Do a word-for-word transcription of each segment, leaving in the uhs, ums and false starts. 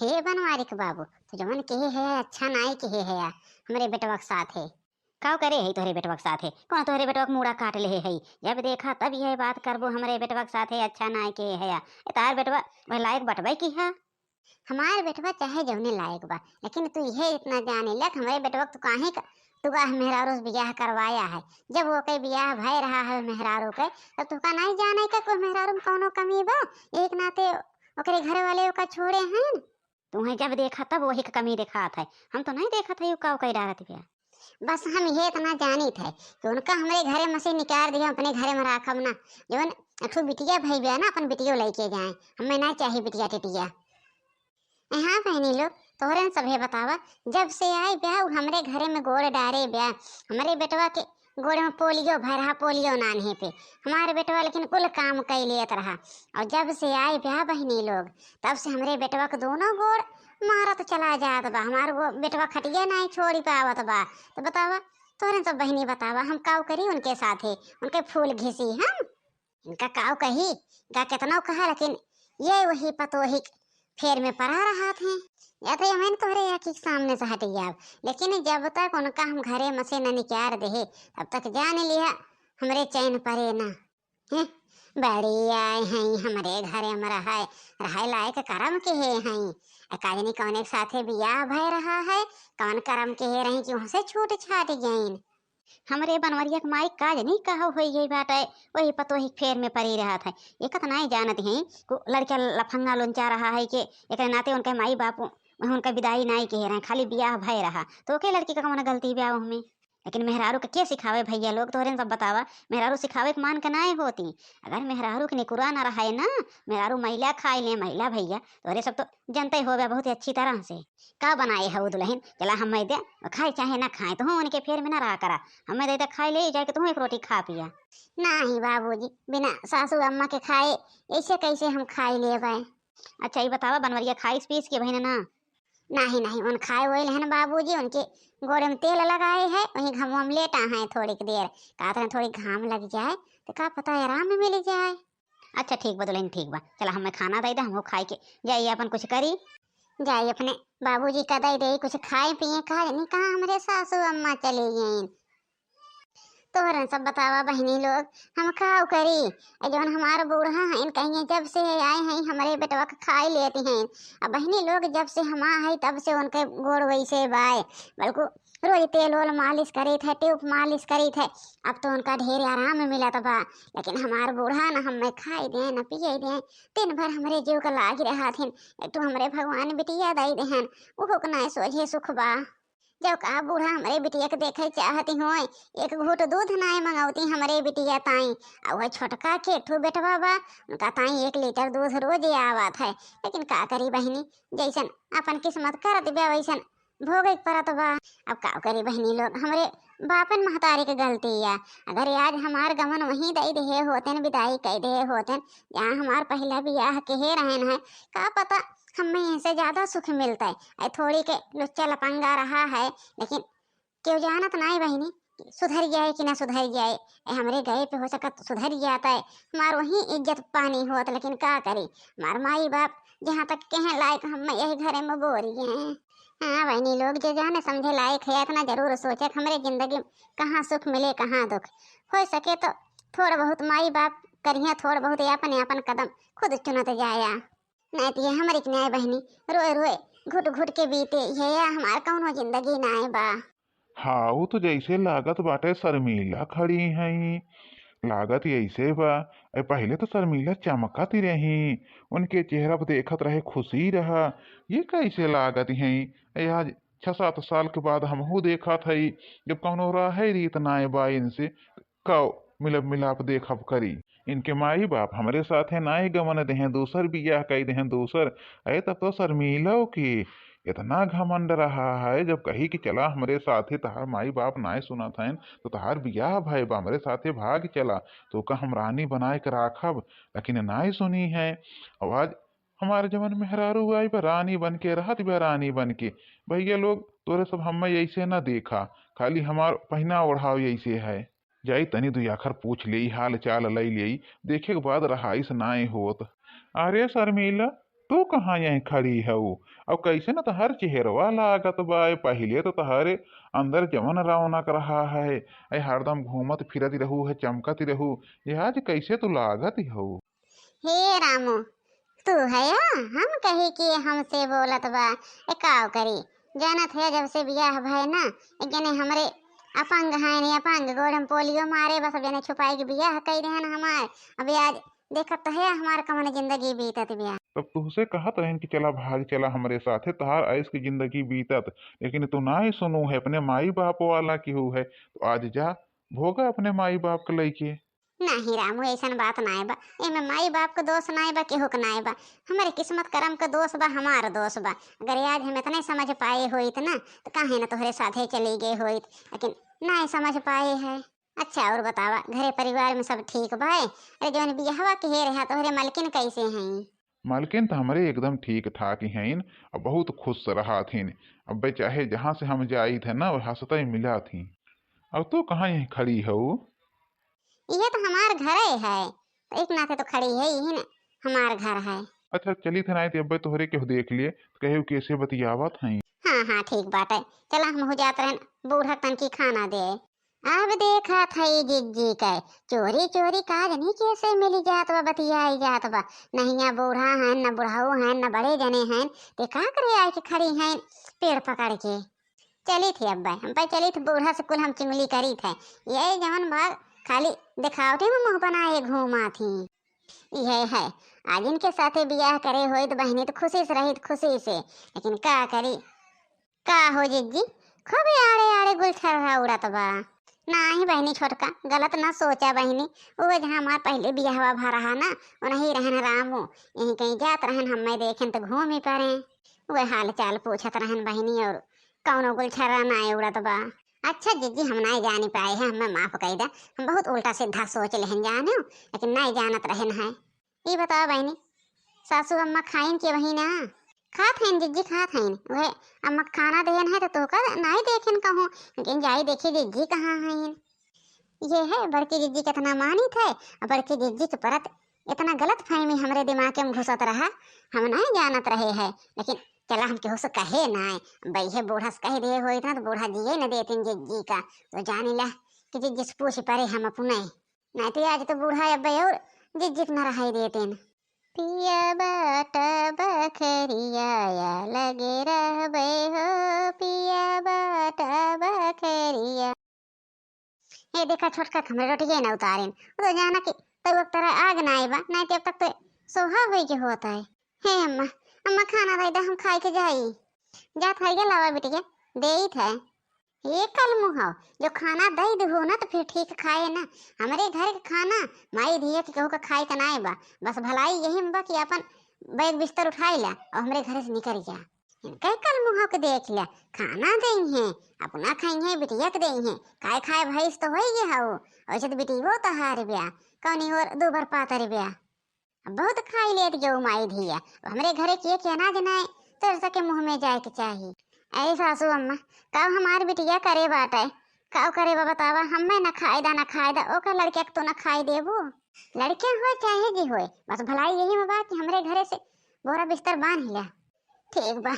हे बनवारी के बाबू, तू जवन कहे है, अच्छा नाई कहे है, हमरे बेटवा के साथ है। काव करे है तोहरे बेटवा के साथ है? कौन तोहरे बेटवा के मूड़ा काट ले है? जब देखा तब यह बात करबो, हमरे बेटवा के साथ है, अच्छा नाई कहे है। ए, तार बेटवा वह लायक बटबे की है? हमार बेटवा चाहे जौने लायक बा, लेकिन तू यह इतना जाने ले कि हमरे बेटवा के तू काहे का, तू का मेहरारू से बियाह करवाया है? जब वो के बियाह भय रहा है मेहरारू के, तब तू का नहीं जाने का कोई मेहरारू में कौनो कमी बा? एक नाते ओकरे घर वाले ओका छोड़े हैं। तुम्हें जब देखा तब वही का कमी दिखात है, हम तो नहीं देखत है यू का कई डारत बिया। बस हम ये इतना जानित है कि उनका हमरे घरे में से निकाल दिया, अपने घरे में राखब ना। जवन अठू बिटिया भई बिया ना, अपन बिटियो लेके जाए, हमें ना चाही बिटिया टिटिया। ए हाँ बहनी लोग, तोहरे न सभे बतावा, जब से आए बिया उ हमरे घरे में गोड़ डारे बिया, हमरे बेटवा के गोड़ में पोलियो भय रहा, पोलियो नान्हे पे। हमारे बेटवा लेकिन कुल काम कई लेत रहा। और जब से आए बिया बहनी लोग, तब से हमरे बेटवा के दोनों गोड़ मारत चला जात बा। हमार वो बेटवा खटिया नाई छोड़ी पावत बा। तो बतावा, तोहरे सब बहनी बतावा, हम काव करी उनके साथे, उनके फूल घिसी हम? इनका काव कही, इनका केतनो कहा, लेकिन ये वही पतोही के फेर में परा रहत हैं। या तो ये मैंने तोहरे आँखी के सामने से हट जाब, लेकिन जब तक उनका हम घरे में से न निकार देहे, तब तक जान लिया हमरे चैन परे ना। हैं? बड़ी आए हैं हमरे घरे में रहे, रहे लायक करम के हे हैं। ए, का जानी कौने के साथे बियाह भय रहा है, कौन करम के हे रही कि वहाँ से छूट छाट गईन। हमरे बनवरिया के माई का जानी कहो होई गई बाटे, वही पतोही के फेर में परी रहत है। ये कत नाई जानत हैं कि लड़का लफंगा लोंचा रहा है कि एकरे नाते उनके माई बाप उनका विदाई नाई कहे रहे, खाली बियाह भय रहा, तो ओके लड़की का कौन गलती बा ओहमे? लेकिन मेहरारू के, के सिखावे भैया लोग, तोहरे सब बतावा, मेहरारू सिखावे के मान के नाई होती। अगर मेहरारू के निकुरा ना रहे ना, मेहरारू मैला खाई ले, मैला भैया, तोहरे सब तो जनते होबे बहुत ही अच्छी तरह से। का बनाए है वो दुल्हन? चला हम मैं दे, खाए चाहे ना खाए, तो हूँ उनके फेर में ना रहा करा। हमें दे दे खाए ले, जाके तू एक रोटी खा पिया। नहीं बाबूजी, बिना सासू अम्मा के खाए ऐसे कैसे हम खाए लेबे? अच्छा, ये बतावा, बनवरिया खाइस पीस के बहिन ना? नहीं, नहीं, उन खाए वही लेहन बाबूजी, उनके गोड़े में तेल लगाए है, वहीं घमवा में लेटा है थोड़ी देर, कहत रहे थोड़ी घाम लग जाए, तो का पता आराम मिल जाए। अच्छा, ठीक बा दुल्हन, ठीक बा, चला हमें खाना दे दे, हमहू खाए के जाइए, अपन कुछ करी। जाई अपने बाबूजी का दे दे कुछ खाए पिए, का जानी कहाँ हमरे सासू अम्मा चली गईन। तोहरन सब बतावा बहिनी लोग, हम का करी? ए जौन हमार बूढ़ा हैं, कहिए जब से आए हैं हमरे बेटवा के खाए लेती हैं। अब बहिनी लोग जब से हम आ है तब से उनके गोड़ वैसे बाय, बल्कु रोज तेल ओल मालिश करीत है, ट्यूब मालिश करीत है। अब तो उनका ढेर आराम मिलत बा, लेकिन हमार बूढ़ा न हमें खाए दे न पिए दे, दिन भर हमरे जीव का लागी रहत हैं। एक तो हमरे भगवान बिटिया दई देहन, उहो के नाय सोझे सुख बा। जब का बूढ़ा हमरे बिटिया के देखे चाहती होय, एक घूट दूध नाय मंगौती हमरे बिटिया ताई। आ वह छोटका के एक ठो बेटवा बा, उनका ताई एक लीटर दूध रोज आवत है। लेकिन का करी बहिनी, जैसन अपन किस्मत करत बा वैसन भोगे के परत बा। अब का करी बहिनी लोग, हमरे बापन महतारी के गलती या। अगर आज हमार गमन वहीं दई देहे होतेन, विदाई कई देहे होतेन, जहाँ हमार पहिला बियाह केहे रहन है, का पता हमें इनसे ज्यादा सुख मिलता है। ऐ थोड़ी के लुच्चा लपंगा रहा है, लेकिन केहू जानत नाई बहिनी कि सुधर जाए कि ना सुधर जाए। ऐ हमरे गए पे हो सकत सुधर जाता है, हमार वहीं इज्जत पानी होत, लेकिन का करी, हमार माई बाप जहाँ तक के हैं लायक हम यही घरे में बोरी हैं। हाँ बहिनी लोग, जे जाने समझे लायक है इतना जरूर सोचे कि हमरे जिंदगी में कहाँ सुख मिले कहाँ दुख। हो सके तो थोड़ा बहुत माई बाप करिया, थोड़ा बहुत यापन यापन कदम खुद चुनत जाया। नहीं तो ये हमरे के न्याय बहिनी रोए रोए घुट घुट के बीते, ये या हमार कौनो जिंदगी नाय बा। हाँ, वो तो जैसे लागत बाटे शर्मीला खड़ी हैं, लागत यैसे बा। ए, पहले तो शर्मीला चमकत ही रही, उनके चेहरा पर देखत रहे खुशी रहा। ये कैसे लागत हैं? ए, आज छह सात साल के बाद हमहू देखत हई, जब कौनो रहे रीत नाय बा इनसे, कौ मिलब मिलाप देखब करी। इनके माई बाप हमरे साथे नाय गवन देहें, दूसर बियाह कई देहें, दूसर। अरे तब तो शर्मीलो की इतना घमंड रहा है, जब कही कि चला हमरे साथे, तहार माई बाप नाय सुनत हैं, तो तहार बियाह भय बा, हमरे साथे भाग चला, तो का हम रानी बनाए के राखब, लेकिन नाय सुनी है। और आज हमारे जवन मेहरारू आई बा रानी बन के, रहत बा रानी बन के। भैया लोग, तोरे सब हमें ऐसे ना देखा, खाली हमार पहिना ओढ़ाव ऐसे है। जाई तनी दुई आखर पूछ लेई, हाल चाल लई लेई, देखे के बाद रहाइस नाय होत। अरे शर्मीला, तू कहाँ यहीं खड़ी हऊ? अब कैसे न तोहार चेहरवा लागत बा, ए पहिले तो तोहारे अंदर जवन रौनक रहा है, ए हरदम घूमत फिरत रहू है, चमकत रहू, ये आज कैसे तू लागत हऊ? हे रामू, तू है या? हम कही कि हमसे बोलत बा। ए काव करी, जानत है जब से बियाह भय ना, एक जने हमरे अपंग हैं, अपंग गोड़ में पोलियो मारे, बस अब जने छुपाई के बियाह कई देहन हमार। अबे आज देखत तो है हमार कमन जिंदगी बीतत बिया। तब तुहसे कहत रहन कि चला भाग चला हमरे साथे, तहार ऐश की जिंदगी बीतत, लेकिन तू ना ही सुनू है, अपने माई बाप वाला की हू है, तो आज जा भोगा अपने माई बाप के लइके। नाही रामू, ऐसन बात नाय बा। एमे माई बाप के दोष नाय बा, केहू के नाय बा। हमरे किस्मत करम के दोष बा, हमार दोष बा। अगर आज हम इतने समझ पाए होइत ना, तो काहे न तोहरे साथे चली गए होइत, लेकिन नाय समझ पाए है। अच्छा, और बतावा, घरे परिवार में सब ठीक बा? अरे, जौन बियहवा के हे रहा, तोहरे मलकिन कैसे हैं? मलकिन तो हमरे एकदम ठीक ठाक ही हैं, अब बहुत खुश रहा थीन। अब चाहे जहाँ से हम जाई थे ना, वो हंसते ही मिला थी। अब तू कहाँ यहीं खड़ी हऊ? ये तो हमार घरे है, तो एक नाते तो खड़ी है ही ना, हमार घर है। अच्छा, चली थे, नाई तो अब्बे तोहरे केहू देख लिए, तो कहे कैसे बतियावत हैं। हाँ, हाँ, ठीक बात है। चला, हम हो जात रहन, बूढ़ा तन की खाना दे। अब देखा था ई जिज्जी के, चोरी चोरी का जनी कैसे मिली जात बा, बतियाई जात बा। नहिया बूढ़ा है, न बुढ़ऊ है, न बड़े जने हैं, ते का करे आए के खड़ी हैं पेड़ पकड़ के। चली थी अब्बे, हम पे चली थी, बूढ़ा से कुल हम चुगली करी थे। ये जवन बा खाली दिखावटे में मुँह बनाए घूमा थी। इहे है, आज इनके साथे बियाह करे होइत बहिनी तो खुशी से रहित, खुशी से, लेकिन का करी। का हो जिज्जी, खूब आड़े आड़े गुलछर्रा उड़त बा। नाही बहिनी छोटका, गलत ना सोचा बहिनी, उहे जहाँ हमार पहले बियाहवा भा रहा ना, उनही रहन रामू, यहीं कहीं जात रहन, हमें देखेन तो घूमी पड़े, उहे हाल चाल पूछत रहन बहिनी, और कौनो गुलछर्रा नाय उड़त बा। अच्छा जिज्जी, हम नाय जानी पाए हैं, हमें माफ कई दा, हम बहुत उल्टा सीधा सोच लेहन जाने, लेकिन नाय जानत रहन है। ई बताओ बहिनी, सासू अम्मा खाइन के वही ना? खात हईन जिज्जी, खात हईन। वह अम्मा खाना देहन है तो तोहका नाई देखेन कहूँ, लेकिन जाई देखी जिज्जी कहाँ हईन। ये है बड़की जिज्जी कितना मानित है, और बड़की जिज्जी के परत इतना गलत फहमी हमरे दिमाग में घुसत रहा, हम नाई जानत रहे है। लेकिन चला हम केहू से कहे नाई, बइहे बूढ़ा से कह दिए होइत ना तो बूढ़ा जिए न देतिन जिज्जी का। तो जानी ला कि जिज्जी से पूछ परे हम अपने। नाहीं तो आज तो बूढ़ा अब्बे और जिज्जी के न रहाई देतेन। पिया बाटा बखरिया या लगे रहबे हो, पिया बाटा बखरिया। ए देखा छोटका, हमरे रोटिये न उतारेन। वो तो जाना कि तब अब तरह आग ना आए बा, नाहीं तो अब तक तो सोहा होई के होत है। हे अम्मा, अम्मा खाना दे दे, हम खाए के जाई। जात है, लावा बिटिया, देइत है। ये कल मुँह, जो खाना दे दू ना तो फिर ठीक खाए ना। हमरे घर के खाना माई धिया के केहू के खाए के नाय बा। बस भलाई यही में बा कि अपन बैग बिस्तर उठाई ला और हमरे घर से निकल जा। इनके कल मुँह के देख ला, खाना दई हैं, अपना खाई हैं, बिटिया के दई हैं। काय खाए भैंस तो होई गए हऊ, वैसे तो बिटियो तो हार ब्या, कौनी और दो बार पातर ब्या। अब बहुत खाई लेत गयो माई धिया, अब हमरे घरे के, के अनाज नाय, तोर सके मुँह में जाए के चाही। ऐ सासू अम्मा, का हमार बिटिया करे बाटे, का करे बा बतावा, हमें न खाए दा, न खाए दा, ओकर लड़किया के तो न खाए देबू। लड़किया होए चाहे जी होए, बस भलाई यही में बा कि हमरे घरे से बोरा बिस्तर बांध लिया। ठीक बा,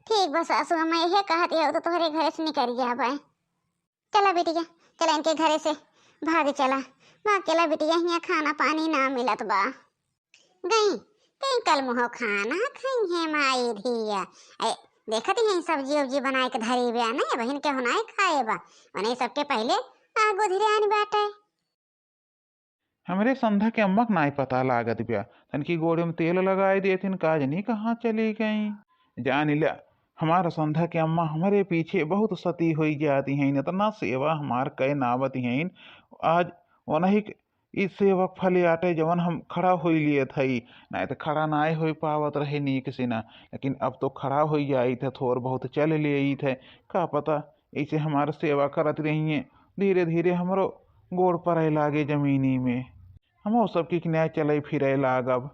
ठीक बा सासू अम्मा, यही कहत हो तो तोहरे घरे से निकल जाबे। चला बिटिया, चला इनके घरे से भाग चला, भाग चला बिटिया, हियाँ खाना पानी ना मिलत बा। गई, गई कल मुँह खाना खाई है माई धिया। ए, देखत ही सब्जी उब्जी बनाए के धरी बा, नहीं बहिन के हुनाई खाए बा, उन्हें सबके पहले आग उधिरे आनी बाटे। हमरे संधा के अम्मा के नाई पता लागत ब्या, तनकी गोड़े में तेल लगाए देथिन, का जनी कहाँ चली गई। जान ल्या, हमारा संधा के अम्मा हमरे पीछे बहुत सती होई जाती हैं, इतना सेवा हमार कई नावत हैं। आज वनही के ई सेवक फले आटे जवन हम खड़ा होई लिए थई, नाई तो खड़ा नाई होई पावत रहे नीक से ना, लेकिन अब तो खड़ा होई जाई थे, थोर बहुत चल ले थे। का पता ऐसे हमार सेवा करत रही हैं, धीरे धीरे हमरो गोड़ पड़े लागे जमीनी में, हमो सबकी किनारे चले फिरे लागब।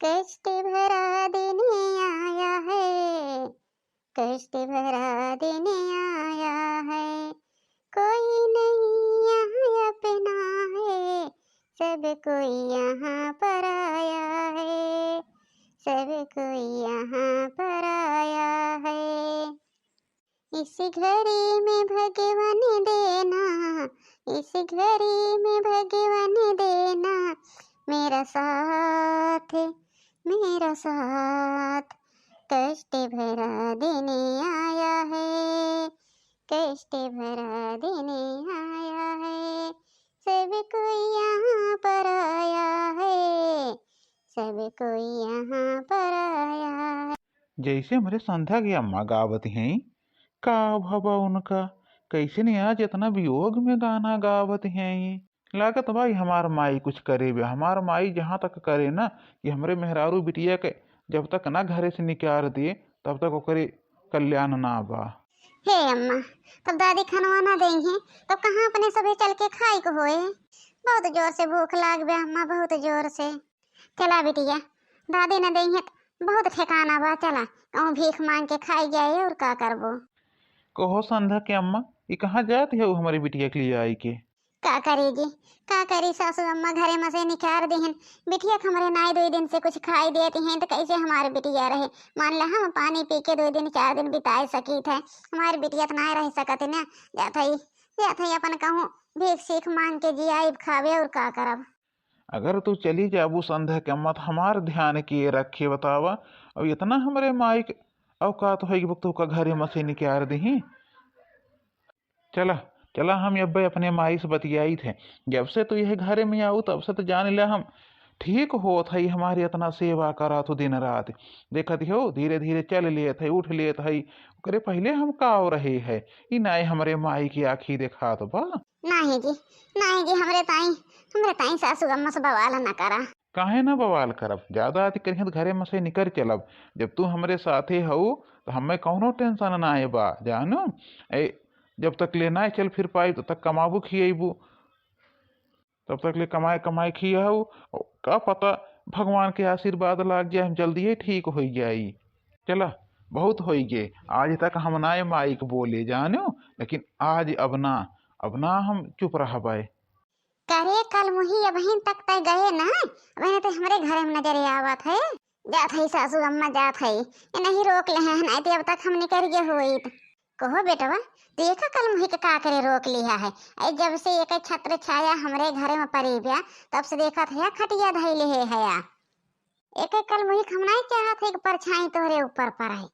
कष्ट भरा दिन आया है, कष्ट भरा दिन आया है, कोई नहीं यहाँ अपना है, सब कोई यहाँ पराया है। सब कोई यहाँ पर आया है। इस घड़ी में भगवान देना, इस घड़ी में भगवान देना मेरा साथ, मेरा साथ। कष्ट भरा दिन आया है, कष्ट भरा दिन आया है। सब कोई यहाँ पर आया है, सब कोई यहाँ पर आया है। जैसे हमरे संध्या के अम्मा गावत हैं, का भवा उनका, कैसे नहीं आज इतना वियोग में गाना गावत हैं। लागत बा ई हमार माई कुछ करे बे। हमार माई जहाँ तक करे ना, कि हमरे मेहरारू बिटिया के जब तक ना घरे से निकार दे, तब तक ओकरे कल्याण ना बा। हे अम्मा, तब दादी खनवा ना देइहें, तब कहाँ अपने सभे चल के खाई को होए? बहुत जोर से भूख लाग बे अम्मा, बहुत जोर से। चला बिटिया, दादी न देइहें त बहुत ठेकाना बा, चला कहूँ भीख मांग के खाई जाए, और का करबो। कहो संध्या के अम्मा, ई कहाँ जात है हमरे बिटिया के लिए आई के? का करी जी, का करी, सासू अम्मा घरे में से निकार दिहन। बिटिया के हमरे नाई दुई दिन से कुछ खाई देती हैं, तो कैसे हमारे बिटिया रहे? मान ले हम पानी पी के दुई दिन चार दिन बिताए सकीत है, हमारे बिटिया तो नाई रह सकत ना। जात है, जात है अपन कहूँ भीख सीख मांग के जियाइब खावे, और का करब। अगर तू चली जाबू संध्या के अम्मा, त हमार ध्यान के रखे बतावा। अब इतना हमरे माई के औकात होई कि तोका घरे में से निकार दिही? चला, चला, हम अब्बे अपने माई से बतियाइत है। जब से तू यह घरे में आऊ, तब से तो जान ले हम ठीक होत है, हमारी इतना सेवा करत हो दिन रात। देखत हो, धीरे धीरे चल लेत है, उठ लेत है। ओकरे पहले हम काव रहे है, ई नाय हमरे माई की आँखी देखात बा। नाही जी, नाही जी, हमरे ताई, हमरे ताई सासू अम्मा से बवाल न करा। काहे ना बवाल करब? ज्यादा अति करिहन त घरे में से निकर चलब। जब तू हमरे साथे हऊ, त हमें कौनो tension ना आए बा, जानू। ए, जब तक ले ना चल फिर पाई, तब तक कमाबू खियेबू, तब तक ले कमाए कमाए खियाऊ। का पता भगवान के आशीर्वाद लाग जाए, हम जल्दी ही ठीक हो जाई। चला, बहुत होई गे, आज तक हम ना माई के बोले, जानू, लेकिन आज अब ना, अब ना हम चुप रहबे। करे कल मुही अबहिन तक तय गए ना, अबहिन तक हमरे घरे में नजरे आवत है। जात है सासू अम्मा, जात है, ये नहीं रोक ले हैं, नहीं तो अब तक हम निकर गए होइत। कहो बेटवा, देखा कल मुही के का करे रोक लिया है। ऐ जब से एक छत्र छाया हमरे घरे में परी बा, तब से देखत है खटिया धैले है हया। एक कल मुही के हम नहीं चाहत है कि परछाई तोहरे ऊपर पड़े।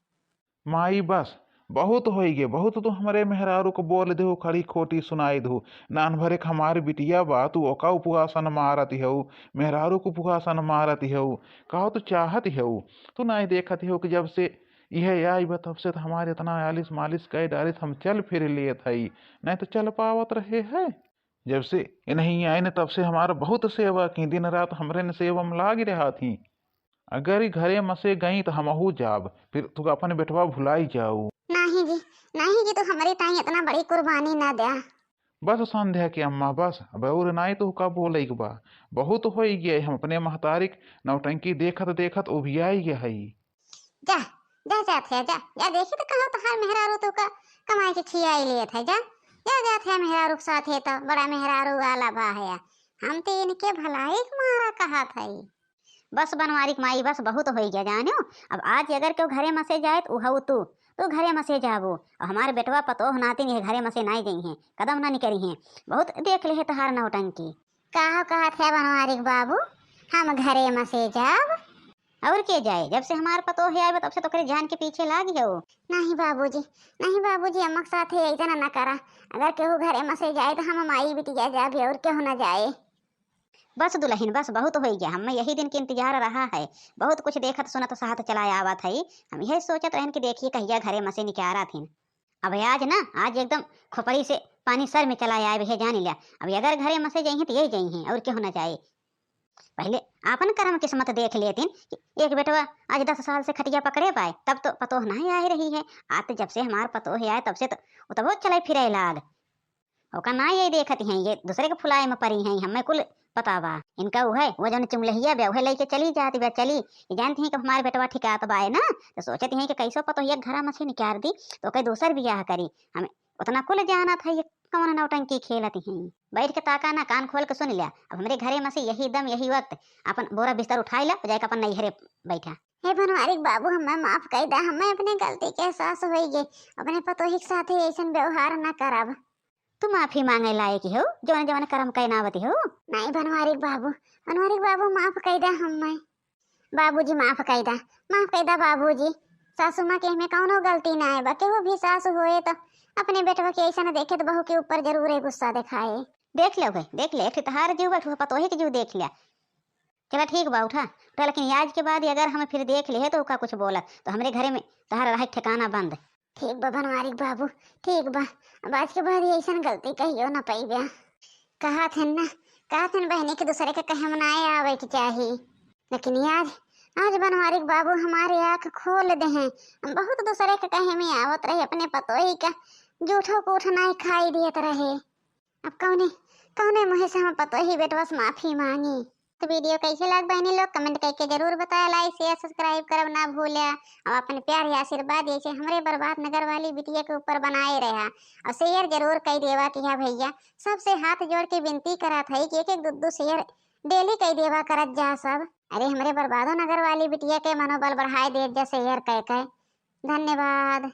माई बस, बहुत होई गे, बहुत तू हमरे मेहरारू को बोल देहू, खड़ी खोटी सुनाई देहू। नान भरे के हमार बिटिया बा, तू ओका उपवासन मारत हऊ, मेहरारू को उपवासन मारत हऊ। का तू चाहत हऊ? तू नाई देखत हऊ कि जब से इहे आई बा, तब से तो हमारे इतना आलिस मालिस कई डालिस, हम चल फिर लेत हई, नहीं तो चल पावत रहे है। जब से इन्हीं आए न, तब से हमारा बहुत सेवा की, दिन रात हमरे न सेवा में लागी रहा थी। अगर ई घरे मसे गई त हमहू जाब, फिर तू अपन बेटवा भुलाई जाऊ। नाही जी, नाही जी, तू हमरे ताई इतना बड़ी कुर्बानी ना द्या। बस संध्या के अम्मा, बस, अब और नाई तो का बोले के बा। बहुत होई गया, हम अपने महतारी के नौटंकी देखत देखत उबियाई गया हई। जा, जा जात है, जा, जा देखी तो कहाँ तोहार मेहरारू तो का कमाई के खियाई लेत है, जा, जा जात है मेहरारू के साथ है तो बड़ा मेहरारू वाला बा है। हम तो इनके भलाई के मारा कहत है। बस बनवारी के माई, बस बहुत होई गया जान्यो। अब आज अगर केहू घरे मसे जाए त उ हऊ तू, तू घरे मसे जाबू। अब हमार बेटवा पतोह नातिन ये घरे मसे नाई जइहें, कदम ना निकरिहें। बहुत देख ले है तोहार नौटंकी। का कहत है बनवारी के बाबू, हम घरे मसे जाब? और के जाए, जब से हमार पतोह आए बा तब से तोकरे जान के पीछे लागी हो। नहीं बाबूजी, नहीं बाबूजी, अम्मा के साथ है इतना ना करा। अगर केहू घरे मसे जाए तो हम माई बिटिया जाबे और केहू ना जाए। बस दुलहिन, बस बहुत होई गया, हमें यही दिन के इंतजार रहा है। बहुत कुछ देखत सुनत सहत चला आवत है। हम यह सोचत रहन कि देखिए कहिया घरे मसे निकारा थिन। अब आज ना, आज एकदम खोपड़ी से पानी सर में चला आए है, जान लिया। अब अगर घरे मसे जइहें तो यही जइहें और केहू ना जाए। पहले आपन करम किस्मत देख लेतिन कि एक बेटवा आज दस साल से खटिया पकड़े पाए, तब तो पतोह नहीं आए रही है। आज तो जब से हमार पतोह आए तब से तो वो तबो चले फिरे लाग। ओका ना ये देखत हैं, ये दूसरे के फुलाए में परी हैं, हमें कुल पता बा। इनका उहे, वो जौन चुमलहिया बा, उहे लेके चली जात बा, चली। ये जानती हैं कि हमार बेटवा ठिकात बाए ना, तो सोचती हैं कि कैसो पतोहिया के घरा मसे निकार दी, तो ओके दूसर बियाह करी। हम उतना कुल जानत है, ये कौन नौटंकी खेलत हैं। बैठ के ताका ना, कान खोल के सुन लिया। अब हमरे घरे मसे यही दम, यही वक्त अपन बोरा बिस्तर उठाई ला, जाके अपन नैहरे बैठा। हे बनवारी के बाबू, हमें माफ कइ दा, हमें अपने गलती के एहसास होइ गए, अपने पतोही के साथे ऐसन व्यवहार न करब। तू माफी मांगे लायक हो, जवन जवन करम कइ ना आवत हो। नहीं बनवारी के बाबू, बनवारी के बाबू माफ कइ दा हमें। बाबूजी माफ कइ दा, माफ कइ दा बाबूजी। सासू माँ के हमें कौनो गलती ना आए बा, केहू भी सासू होए तो अपने बेटवा के ऐसन देखे तो बहू के ऊपर जरूर गुस्सा दिखाए। देख ले, देख ले, एक ठे तहार जीव बैठू, पतोही के जीव देख लिया। चला ठीक बा, उठा, उठा, लेकिन आज के बाद अगर हमें फिर देख ले तो ओका कुछ बोला तो हमरे घरे में तहार रहे ठिकाना बंद। ठीक बा बनवारी के बाबू, ठीक बा, अब आज के बाद ऐसन गलती कहियो ना पइबे। कहा थे ना, कहा थे बहनी के दूसरे के कहे में ना आवे के चाही, लेकिन आज, आज बनवारी के बाबू हमारे आँख खोल दे हैं। हम बहुत दूसरे के कहे में आवत रहे, अपने पतोही का जूठो कूठ ना खाई दियत रहे। अब कौने, कौने मुँह से हम पतोही बेटवा से माफी मांगी? तो वीडियो कैसे लाग बहनी लोग, कमेंट करके जरूर बताया, लाइक शेयर सब्सक्राइब करब ना भूल्या। अब अपन प्यार या आशीर्वाद ऐसे हमरे बर्बाद नगर वाली बिटिया के ऊपर बनाए रहा और शेयर जरूर कइ देवा कि हाँ भैया, सबसे हाथ जोड़ के विनती करत है कि एक एक दो दो शेयर डेली कइ देवा करत जा सब। अरे हमरे बर्बादो नगर वाली बिटिया के मनोबल बढ़ाए देत जा शेयर कइ के। धन्यवाद।